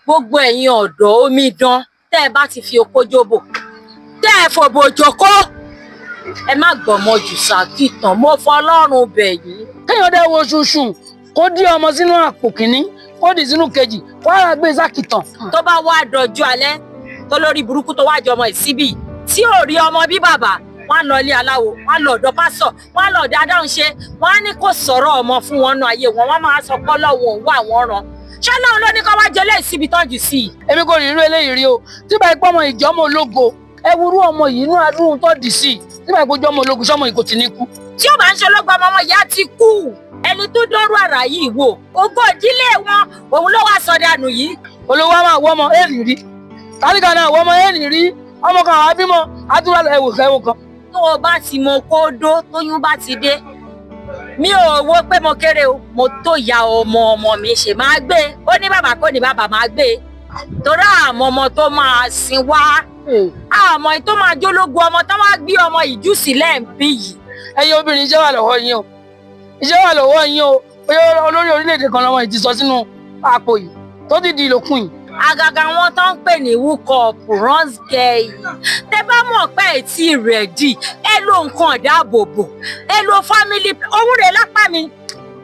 Gbogbo ẹ̀yin ọ̀dọ́ omidan, tẹ́ ẹ bá ti fi okó jóbò, tẹ́ ẹ fòbò jókòó, ẹ má gbọ́mọ jù sákìtàn. Mo fọlọ́run bẹ̀ yín. Kéèyàn dẹ́ wo ṣùṣùn, kó dí ọmọ sínú àpò kìíní, kó dì sínú kejì, kó ara gbé sákìtàn. Tó bá wá dọjú alẹ́, tó lórí burúkú tó wá jọmọ ìsíbì tí ò rí ọmọ bí bàbá, wọn á lọ ilé aláwo, wọn á lọ ọ̀dọ̀ pásọ̀, wọn á lọ ọ̀dọ̀ adáhunṣe, wọn á ní kó sọ̀rọ̀ ọmọ fún wọn nú ayé wọn, wọn máa sọ pé Ọlọ́run òun wà wọ́n ràn ṣọlọ́run ló ní kó wá jẹlé ìsíbi tán jù sí i. Èmi kò rí irú eléyìí rí o. Tí báyìí pọ́ ọmọ ìjọ́mọ ológo, ẹ wúrú ọmọ yìí inú adúrún tó dì sí i, tí báyìí pé jọ́mọ ológo, sọmọ yìí kò ti ní kú. Tí ó bá ń ṣe ológun ọmọ, ọmọ ìyá ti kú. Ẹni tó dọ́rọ̀ àrà yìí wò, ogún ìdílé wọn òun ló wá sọdánù yìí. Olówó á máa wọ́ ọmọ èèlì rí, tálíkà náà wọ́ ọmọ èèlì rí, ọmọ kan àwọn abímọ adúrà ẹwò ẹwò kan. Tó o bá ti mọ kó dó, tóyún bá ti dé, mi ò wo pé mo kéré o, mo tó ya ọmọ ọmọ mi ṣe máa gbé. Ó ní bàbá, kò ní bàbá, máa gbé, torí àmọ́ ọmọ tó máa sin wá, àmọ́ tó máa jólógun ọmọ tó wá gbé ọmọ ìjú sílẹ̀ ń bí yìí. Ẹ̀yin obìnrin, iṣẹ́ wà lọ́wọ́ yín o, iṣẹ́ wà lọ́wọ́ yín o. Pé olórí orílẹ̀-èdè kan lọ́wọ́ yìí ti sọ sínú àpò yìí tó ti di ìlòkùn yìí. Àgàgà wọn tó ń pè ní hookup runs girl, tẹ bá mọ̀ pé ẹ ti ready, ẹ lo nǹkan ìdáàbòbò, ẹ lo family. Òun rẹ̀ lápá mi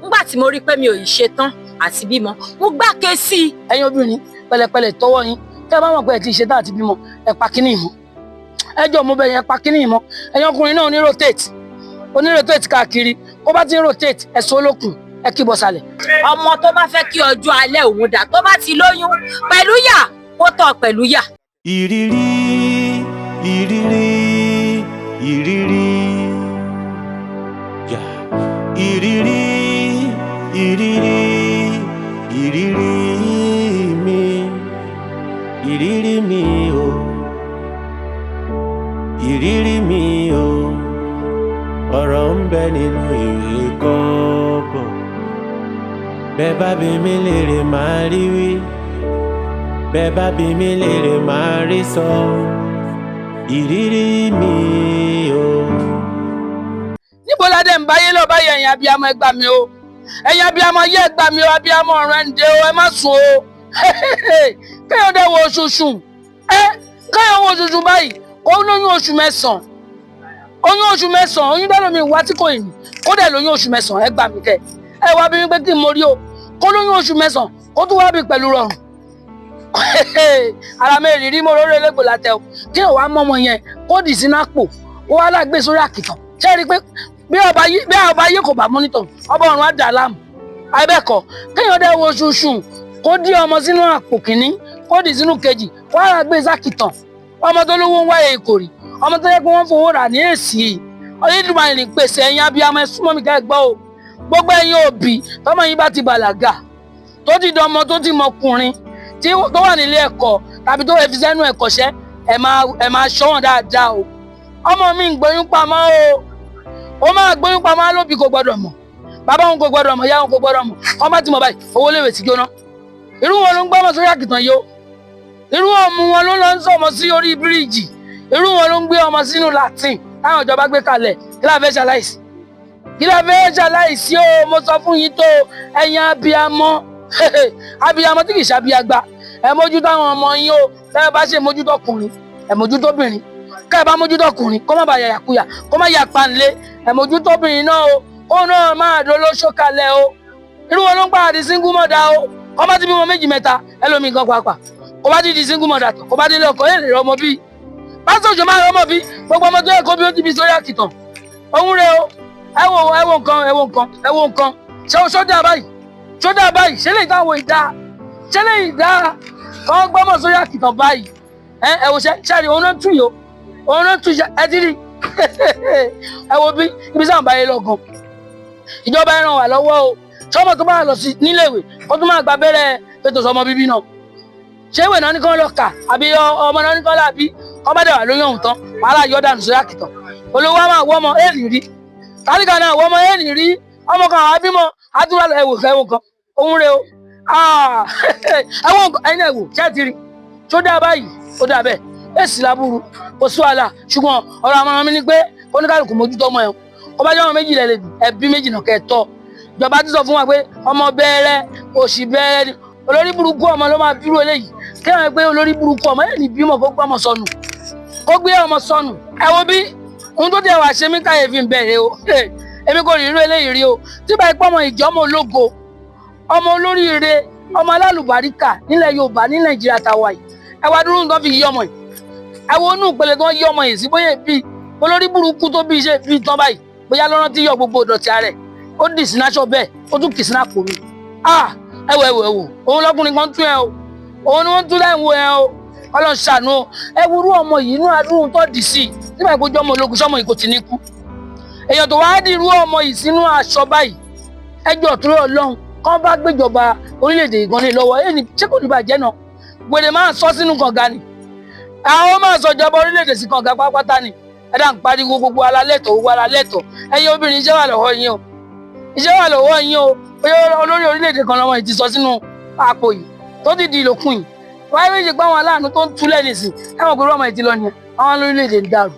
nígbà tí mo rí pé mi ò yìí ṣe tán àti bímọ, mo gbáke sí i. Ẹ̀yin obìnrin, pẹ̀lẹ́pẹ̀lẹ́ tọwọ́ yín. Tẹ́ bá mọ̀ pé ẹ ti ṣe tán àti bímọ, ẹ pa kíní ìmọ̀. Ẹ jọ, mo bẹ̀ yẹn, pa kíní ìmọ̀. Ẹ̀yin ọkùnrin náà, ní rotate, oní rotate káàkiri, kó bá ti ń rotate, ẹ so lókun, ẹ kí bọ́ sálẹ̀. Ọmọ tó bá fẹ́ kí ọjọ́ alẹ́ òun dà, tó bá ti lóyún pẹ̀lú yà, kó tọ̀ pẹ̀lú yà. Ìrírí, ìrírí, ìrírí, yà, ìrírí, ìrírí, ìrírí mi, ìrírí mi o, ìrírí mi o. Ọ̀rọ̀ ń bẹ nínú ìwé kọ́bọ̀. Bẹ́ẹ̀ bá bi mí léèrè, máa rí wí. Bẹ́ẹ̀ bá bi mí léèrè, máa rí sọ. Ìrírí mi o. Níbo la dé ń báyé lọ báyìí? Ẹ̀yin abiyamọ, ẹ gbà mí o. Ẹ̀yin abiyamọ yẹ, ẹ gbà mí o. Abiyamọ ọ̀run, ẹ̀ ń dé o, ẹ má sùn o. Kéèyàn dẹ̀ wo oṣooṣù, ẹ kéèyàn wo oṣooṣù báyìí, kó lóyún oṣù 9, oyún oṣù 9, oyún dẹ́nu mi wá tí kò yìn, kó dẹ̀ lóyún oṣù 9. Ẹ gbà mí kẹ. Ẹ wá bí mi pé kí n mo rí o, kó lóyún oṣù 9, kó tún wá bí pẹ̀lú rọrùn. Ara mi rírí mo lórí elégbò látẹ o. Kí ò wá mọ́mọ yẹn, kó dì sínú àpò, ó wá lágbè sórí àkìtàn. Ṣé ẹ rí i pé bí ọba yìí kò bá mọ́nítọ̀, ọba ọ̀run á dà láàmú àìbẹ́ẹ̀kọ́? Kéèyàn dẹ́ wo ṣùṣùn, kó dí ọmọ sínú àpò kìíní, kó dì sínú kejì, kó ara gbé sákìtàn. Ọmọ tó lówó ń wáyé ìkòrí, ọmọ tó yẹ pé wọ́n fowó rà ní èsì Olódùmarè ní pèsè. Ẹ̀yin abiyamọ, ẹ súnmọ́ mi ká ẹ gbọ́ o. Gbogbo ẹ̀yin òbí tọ́mọ yín bá ti bàlágà, tó ti dọmọ, tó ti mọkùnrin, tí tó wà nílé ẹ̀kọ́ tàbí tó fi sẹ́nu ẹ̀kọ́ṣẹ́, ẹ máa ṣọ́ wọn dáadáa o. Ọmọ mi ń gbóyún pamọ́ o, ó máa gbóyún pamọ́, lóbi kò gbọ́dọ̀ mọ̀, bàbá òun kò gbọ́dọ̀ mọ̀, ìyá òun kò gbọ́dọ̀ mọ̀. Ọmọ tí mo báyìí, owó léwé ti jóná. Irú wọn ló ń gbọ́mọ sórí àkìtàn yìí o. Irú ọmọ wọn ló lọ ń sọmọ sí orí bíríìjì. Irú wọn ló ń gbé ọmọ sínú latrine táwọn ìjọba gbé kalẹ̀. Kí la fẹ́ ṣaláìsí? Kí la fẹ́ ṣaláìsí o? Mo sọ fún yín tó, ẹ̀yin abiyamọ, abiyamọ tí kì í ṣàbíyagba, ẹ mójútó àwọn ọmọ yín o. Bẹ́ẹ̀ bá ṣe mójútó ọkùnrin, ẹ mójútó obìnrin. Kẹ́ ẹ bá mójútó ọkùnrin, kó má bàa yàyàkuyà, kó má yà panlé. Ẹ mójútó obìnrin náà o, kó náà máa dolóṣó kalẹ̀ o. Irú wọn ló ń pàdé single mother o. Kọ́ bá ti bímọ méjì, mẹ́ta, ẹlòmíì gan pàápàá, kó bá ti di single mother tán, kó bá délé ọkọ, ẹ̀ lè rọmọ bí pásítọ̀ òjò máa rọmọ bí. Gbogbo ọmọ tó yẹ kó bí, ó ti bí sórí àkìtàn. Òun rè o. Ẹ wo, ẹ wo nǹkan, ẹ wo nǹkan, ẹ wo nǹkan. Ṣé o ṣó dáa báyìí? Ṣó dáa báyìí? Ṣé lè dáwọ ìdá? Ṣé lè dá kọ́ gbọ́mọ̀ sórí àkìtàn báyìí? Ẹ wo, ṣe ṣe rí òun náà tún yìí o, òun náà tún ẹ ti rí. Ẹ wo bí ibi sáà ń báyé lọ gan. Ìjọba, ẹ ràn wá lọ́wọ́ o. Sọmọ tó bá lọ sí níléèwé, ó tún máa gba abẹ́rẹ́ ètò sọmọ bíbí náà. Ṣé ìwé náà ní kán lọ kà, àbí ọmọ náà ní kán láàbí? Kọ́ bá dẹ̀ wà lóyún ọ̀hún tán, wàhálà yọ dànù sórí àkìtàn. Olówó á máa wọ́ ọmọ èèlì rí, tálíkà náà wọ́ ọmọ èèlì rí, ọmọ kan àwọn abímọ adúlá. Ẹ wò, ẹ wò nǹkan, òun rè o. Ẹ wò nǹkan, ẹ̀yin náà ẹ wò. Ṣé ẹ ti rí? Tó dáa báyìí? Ó dáa bẹ́ẹ̀, èsì lábúrú, kò sí wàhálà. Ṣùgbọ́n ọ̀rọ̀ àmọ̀ràn mi ni pé oníkálukú mójútó ọmọ ẹ̀. Ó bá jẹ́ ọmọ méjì lẹ́lẹ́, ẹbí méjì náà kẹ́ ẹ tọ́. Ìjọba ti sọ fún wa pé ọmọ bẹ̀rẹ̀ òṣì bẹ̀rẹ̀ ni. Olórí burúkú ọmọ ló máa bírú eléyìí. Kí wọn gbé olórí burúkú ọmọ yẹn ní bímọ kó gbé ọmọ sọnù, kó gbé ọmọ sọnù. Ẹ wo bí ohun tó tẹ wàá ṣe mí káyéfì ń bẹ̀rẹ̀ o. Èmi kò rí irú eléyìí rí o. Tí báyìí pọ́ ọmọ ìjọ, ọmọ ológo, ọmọ olóríire, ọmọ alálùbáríkà nílẹ̀ Yorùbá, ní Nàìjíríà tàwa yìí, ẹ wá dúró nǹkan fi yí ọmọ yìí. Ẹ wo inú ìpele tó ń yí ọmọ yìí sí, bóyá bí olórí burúkú tó bí iṣẹ́ bí tán báyìí, bóyá lọ́rán tí yọ gbogbo ìdọ̀tí ara ẹ̀, ó dì sí náṣọ bẹ́ẹ̀, ó tún kì sí náà kò mí. Ah, ẹ wò, ẹ wò, ẹ wò, òun lọkùnrin kan tún ẹ o, òun ni wọ́n tún láì wo ẹ o. Ọlọ́run ṣàánú o. Ẹ wúrú ọmọ yìí inú adúrún tó dì sí nígbà ìgbójú ọmọ ológun sọmọ yìí kò ti ní kú. Èèyàn tó wáá dì irú ọmọ yìí sínú aṣọ báyìí, ẹjọ́ tó rọ lọ́hùn kán bá gbéjọba orílẹ̀-èdè ìgànnì lọ́wọ́ èyí ni ṣé kò ní bàjẹ́ náà? Gbèrè máa sọ sínú kànga ni, àwọn máa sọ ìjọba orílẹ̀-èdè sí kànga pátápátá ni. Ẹ dá ń pariwo, gbogbo ara lẹ́tọ̀ọ́, gbogbo ara lẹ́tọ̀ọ́. Ẹ̀yin obìnrin, iṣẹ́ wà lọ́wọ́ yín o, iṣẹ́ wà lọ́wọ́ yín o. Bóyá olórí orílẹ̀-èdè kan lọ́wọ́ yìí ti sọ sínú àpò yìí tó ti di ìlòkùn yìí wáyé méjì pé àwọn aláàánú tó ń túlẹ̀ nìsín, ẹ mọ̀ pé ọmọ yìí ti lọ nìyẹn. Àwọn lórílẹ̀-èdè ń dàrú,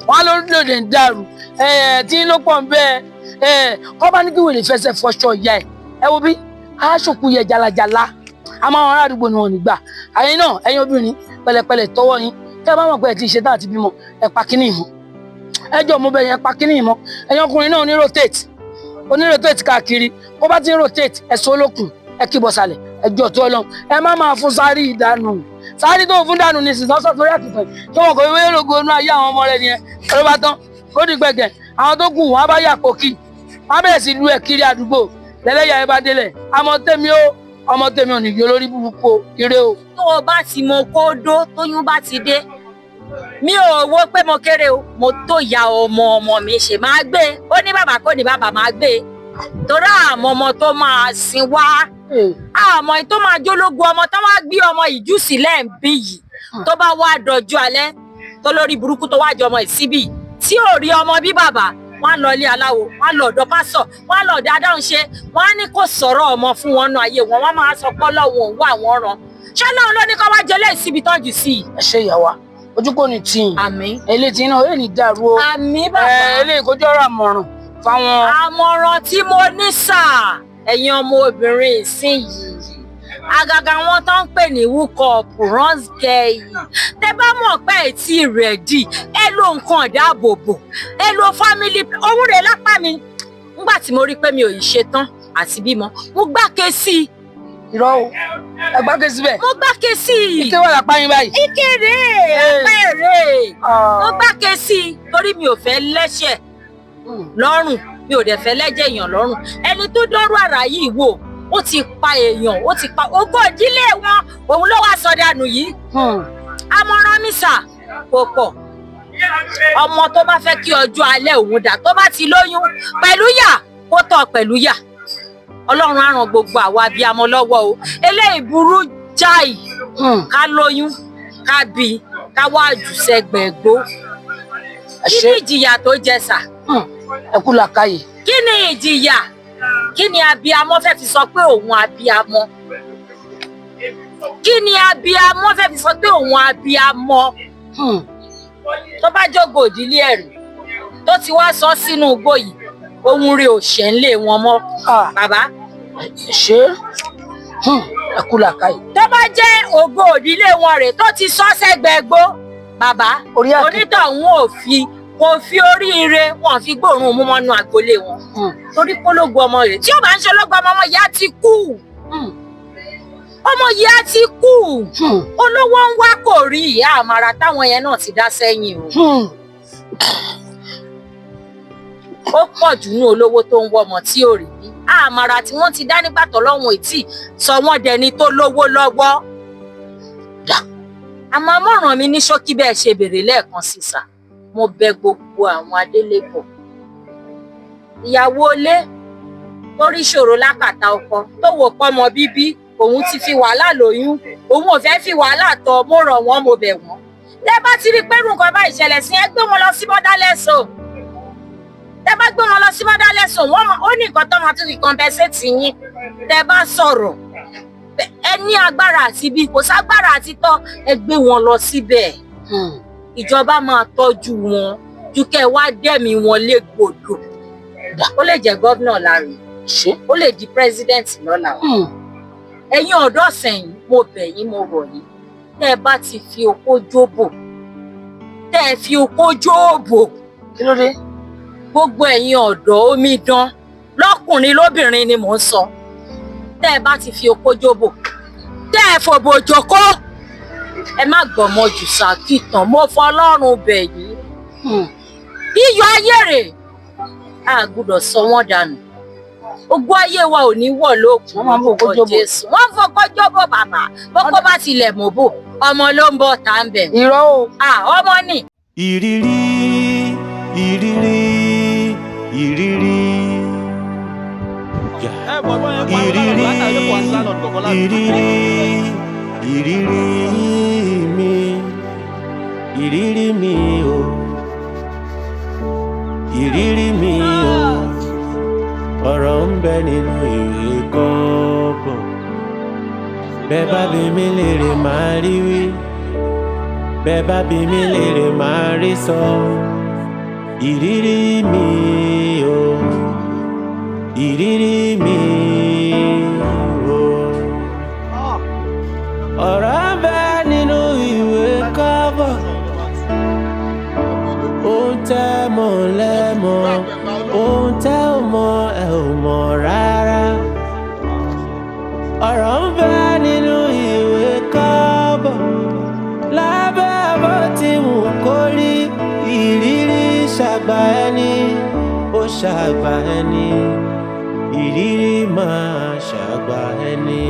wọn lórílẹ̀-èdè ń dàrú. Ẹ̀ tí ló pọ̀ ń bẹ́ẹ̀ ẹ̀ kọ́ bá ní kí wèrè fẹsẹ̀ fọṣọ ìyá ẹ̀. Ẹ wo bí aṣòkú yẹ jalajala, àmọ́ àwọn ará àdúgbò ni wọn ò ní gbà. Àyìn náà, ẹ̀yin obìnrin, pẹ̀lẹ́pẹ̀lẹ́ tọwọ́ yín. Tẹ́ ẹ bá mọ̀ pé ẹ ti ṣe tá àti bímọ, ẹ pa kíní ìmọ̀. Ẹ jọ, mo bẹ̀ yẹn, pa kíní ìmọ̀. Ẹ̀yin ọkùnrin náà, oní rotate, oní rotate káàkiri, bó bá ti ń rotate, ẹ so lókun, ẹ kí bọ̀ sàlẹ̀. Ẹ jọ tó lọ, ẹ má máa fún sáré ìdánù. Sáré tó fún dànù ní sísọ sọ sórí àkìtàn tí wọn kò wé lógo inú ayé àwọn ọmọ rẹ nìyẹn. Ló bá tán, ó di gbẹ̀gẹ̀. Àwọn tó kù wọn á bá yà kókì, wọn á bẹ̀rẹ̀ sí lu ẹ̀ kiri àdúgbò lẹ́lẹ́yà. Ẹ bá délẹ̀, àmọ́ tèmi ó, ọmọ tèmi ò ní yọ lórí burúkú o. Ire o. Tó o bá ti mọ kódó, tóyún bá ti dé, mi ò wo pé mo kéré o, mo tó ya ọmọ ọmọ mi ṣe máa gbé. Ó ní bàbá, kò ní bàbá, máa gbé, torí àmọ́ ọmọ tó máa sin wá, àmọ́ tó máa jólógun ọmọ tó wá gbé ọmọ ìjú sílẹ̀ ń bí yìí, tó bá wá dọjú alẹ́ tó lórí burúkú tó wá jọ ọmọ ìsíbì tí ò rí ọmọ bí bàbá, wọn á lọ ilé aláwo, wọn á lọ ọ̀dọ̀ pásọ̀, wọn á lọ ọ̀dọ̀ adáhunṣe, wọn á ní kó sọ̀rọ̀ ọmọ fún wọn nù ayé wọn, wọn máa sọ pé Ọlọ́run òun wà wọ́n ràn ṣé Ọlọ́run ló ní kó wá jẹlé ìsíbi tọ́jú sí i. Ẹ ṣe ìyàwó, ojú kò ní tì í. Àmín. Eléyìí tí náà èyí dàrú o. Àmín Ẹ bàbá. Eléyìí kó jẹ́ ọ̀rọ̀ àmọ̀ràn fáwọn. Àmọ̀ràn tí mo ní sà, ẹ̀yin ọmọ obìnrin ìsinyìí, àgàgà wọn tó ń pè ní hookup ránṣẹ́ yìí, tẹ bá mọ̀ pé ẹ ti ready, ẹ lo nǹkan ìdáàbòbò, ẹ lo family. Òun rẹ̀ lápá mi nígbà tí mo rí pé mi ò yìí ṣe tán àti bímọ, mo gbáke sí i. Irọ́ o, ẹ gbáke síbẹ̀? Mo gbáke sí i. Ike wà lápá yín báyìí. Ike rèé, apá rèé. Mo gbáke sí i torí mi ò fẹ́ lẹ́sẹ̀ lọ́rùn, mi ò dẹ̀ fẹ́ lẹ́jẹ̀ èèyàn lọ́rùn. Ẹni tó dọ́rọ̀ àrà yìí wò, ó ti pa èèyàn, ó ti pa ogún ìdílé wọn, òun ló wá sọ dànù yìí. Àmọ̀ràn mi sà kò pọ̀. Ọmọ tó bá fẹ́ kí ọjọ́ alẹ́ òun dà, tó bá ti lóyún pẹ̀lú yà, kó tọ̀ pẹ̀lú yà. Ọlọ́run á ràn gbogbo àwa abiyamọ lọ́wọ́ o. Eléyìí burú jáì, ká lóyún, ká bí, ká wá jù sẹ́gbẹ̀ẹ́gbó. Ẹ Kí ṣe. ni ìjìyà tó jẹ sà? Ẹ kú làákàyè. Kí ni ìjìyà? Kí ni abiyamọ fẹ́ fi sọ pé òun abiyamọ? Kí ni abiyamọ fẹ́ fi sọ pé òun abiyamọ? Tó bá jógo ìdílé ẹ̀rí tó ti wá sọ sínú igbó yìí, ohun rẹ̀ ò ṣẹ̀ ń lé wọn mọ́. Ah, bàbá. Ẹ ṣe, ẹ kú làákàyè. Tó bá jẹ́ ògo ìdílé wọn rè tó ti sọ sẹ́gbẹ̀ẹ́ gbó, bàbá, Orí àkìtàn. onítọ̀hún ò fi, kò fi oríire wọn fi gbóòórùn mú mọ́nú agboolé wọn, torí pológo ọmọ rẹ̀ tí ó bá ń ṣe ológo ọmọ, ọmọ yìí á ti kú, ọmọ yìí á ti kú. Olówó ń wá kò rí ìyá àmàrà táwọn yẹn náà ti dá sẹ́yìn o. Ó pọ̀ jù ní olówó tó ń wọmọ tí ò rí bí àmàrà tí wọ́n ti dá nígbà tọ́lọ́hún ètí sọ wọ́n dẹni tó lówó lọ́wọ́. Àmọ́ àmọ̀ràn mi ní ṣókí, bẹ́ẹ̀ ṣe béèrè lẹ́ẹ̀kan sí sà, mo bẹ̀ gbogbo àwọn adélébọ̀, ìyàwó ilé tó rí ṣòro lákàtà ọkọ, tó wò pọ́mọ bíbí, òun ti fi wàhálà lóyún, òun ò fẹ́ fi wàhálà tọ́, mo rọ̀ wọ́n, mo bẹ̀ wọ́n. Tẹ́ bá ti rí pé irú nǹkan bá ìṣẹ̀lẹ̀ sí, ẹ gbé wọn lọ sí motherless home. Tẹ́ bá gbé wọn lọ sí motherless home, wọ́n ó ní nǹkan tó máa tún fi compensate yín. Tẹ́ bá sọ̀rọ̀, ẹ ní agbára àti bí kò ságbára àti tọ́, ẹ gbé wọn lọ síbẹ̀. Ìjọba máa tọ́jú wọn ju kẹ́ ẹ wá dẹ̀mí wọn légbodò. Ó lè jẹ́ gómìnà láàrin, Ṣe. ó lè di president lọ́la. Ẹ̀yin ọ̀dọ́ sẹ̀yìn, mo bẹ̀ yín, mo rọ̀ yín, tẹ́ ẹ bá ti fi okó jóbò, tẹ́ ẹ fi okó jóbò, Kí ló dé? Gbogbo ẹ̀yin ọ̀dọ́ omidan, lọ́kùnrin lóbìnrin ni mò ń sọ, tẹ́ ẹ bá ti fi okó jóbò, tẹ́ ẹ fòbò jókòó, ẹ má gbọ́mọ jù sàkìtàn. Mo fọlọ́run bẹ̀ yín. Iyọ̀ ayé rè, a gbọ́dọ̀ sọ wọ́n dànù. Ogún ayé wa ò ní wọ̀ lókun. Wọ́n máa ń fòkó jóbò. Jésù, wọ́n ń fòkó jóbò bàbá. Bókó bá tilẹ̀ mọ́ bò, ọmọ ló ń bọ̀ tá ń bẹ̀. Irọ́ o. À, ọmọ nì. Ìrírí, ìrírí, ìrírí. Ìrírí, ìrírí, ìrírí mi, ìrírí mi o, ìrírí mi o. Ọ̀rọ̀ ń bẹ nínú ìwé kọ́bọ̀. Bẹ́ẹ̀ bá bi mí léèrè, máa rí wí. Bẹ́ẹ̀ bá bi mí léèrè, máa rí sọ. Ìrírí mi o, ìrírí mi o. Ọ̀rọ̀ ń bẹ nínú ìwé kọ́bọ̀. Ohun tẹ́ mọ̀ lẹ́mọ̀, ohun tẹ́ ò mọ̀ ẹ ò mọ̀ rárá. Ọ̀rọ̀ ń bẹ nínú ìwé kọ́bọ̀. Lábẹ́ bó ti wù kó rí, ìrírí ṣàgbà ẹni, ó ṣàgbà ẹni, ìrírí máa ṣàgbà ẹni.